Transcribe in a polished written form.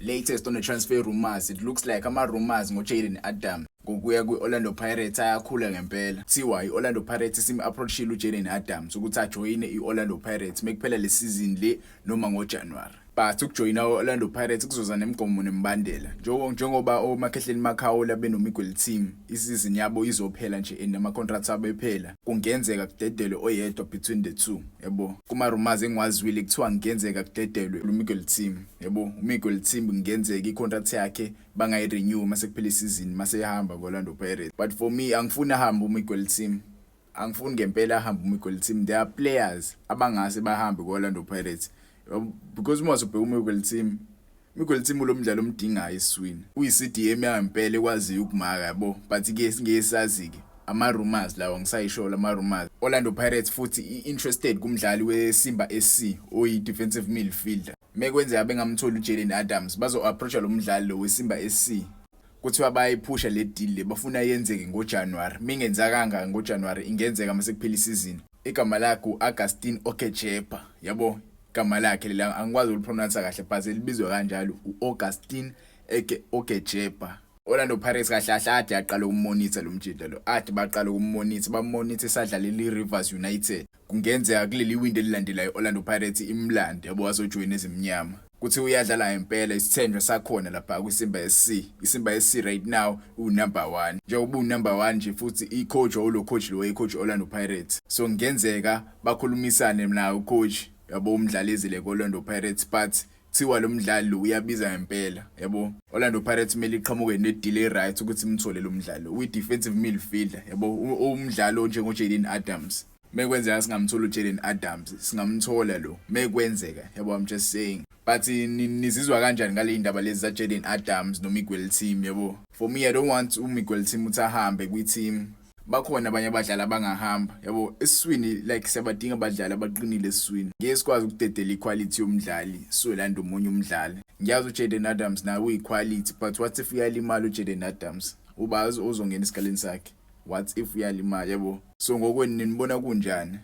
Latest on the transfer rumors, it looks like ama rumors ngoJayden Adams ngokuya kwi-Orlando Pirates ayakhula ngempela. Kuthiwa i-Orlando Pirates isim-approachile uJayden Adams ukuthi ajoyine i-Orlando Pirates mekuphela le season le noma ngoJanuary. But ukujoyina i-Orlando Pirates kuzoza nemigomo nemibandela. Njengoba oMakhehleni Makhaula benoMiguel Timm, isizini yabo izophela nje and ama-contracts abo ephela. Kungenzeka kudedelwe oyedwa between the two, yabo. Kuma-rumors engiwazwile kuthiwa kungenzeka kudedelwe uMiguel Timm, yabo. UMiguel Timm kungenzeka i-contract yakhe bangayi-renew mase kuphela isizini mase ehamba ku-Orlando Pirates. But for me angifuni ahambe uMiguel Timm. Angifuni ngempela ahambe uMiguel Timm. There are players abangase bahambe ku-Orlando Pirates. Because uma usubheka uMiguel Timm, Miguel Timm lo mdlalo omdingayo esiswini. Uyi-CDM yangempela ekwaziyo ukumaka yabo. But ke singeke sazi ke ama rumors lawa ngisayisho lama rumors. Orlando Pirates futhi i-interested kumdlali weSimba SC oyi defensive midfielder. Mekwenzeka bengamtholi uJayden Adams bazo approacha lo mdlali lo weSimba SC. Kuthiwa bayayiphusha le deal le bafuna yenzeke ngoJanuary. Mingenzakanga ngoJanuary ingenzeka mase kuphela isizini. Igama lakhe uAugustine Okejepa yabo igama lakhe lela angikwazi ukulipronounce kahle but elibizwa kanjalo uAugustine Eke Okejepa. Orlando Pirates kahle kahle ade aqala ukumonitha lo mjita lo ade baqala ukumonitha bamonitha esadlalela iRivers United. Kungenzeka kuleli window elilandelayo Orlando Pirates imlande yabo azojoyina ezimnyama. Kuthi uyadlala ngempela isithenjwa sakhona lapha kwiSimba SC. ISimba SC right now u number 1. Njengoba u number 1 nje futhi i-coach ulo coach lo coach Orlando Pirates. So kungenzeka bakhulumisane nawo coach yabo umdlali ezile ko-Orlando Pirates but kuthiwa lo mdlali lo uyabiza ngempela yabo. Orlando Pirates kumele iqhamuke ne-deal e-right ukuthi imthole lo mdlali uyi-defensive midfielder yabo umdlalo njengo-Jayden Adams. Mekwenzeka singamthola uJayden Adams singamthola lo mekwenzeka yabo, I'm just saying. But nizizwa kanjani ngale indaba lezi za Jayden Adams noMiguel Timm yabo? For me I don't want uMiguel Timm ukuthi ahambe kwi-team. Bakhona abanye abadlali abangahamba yabo esiswini, like siyabadinga abadlali abaqinile esiswini. Ngeke sikwazi ukudedela iquality yomdlali solanda omunye umdlali. Ngiyazi uJayden Adams naye uyiquality, but what if uyalimala uJayden Adams? Ubazi ozongena esikaleni sakhe. What if uyalimala yabo? So ngokwenu nibona kunjani?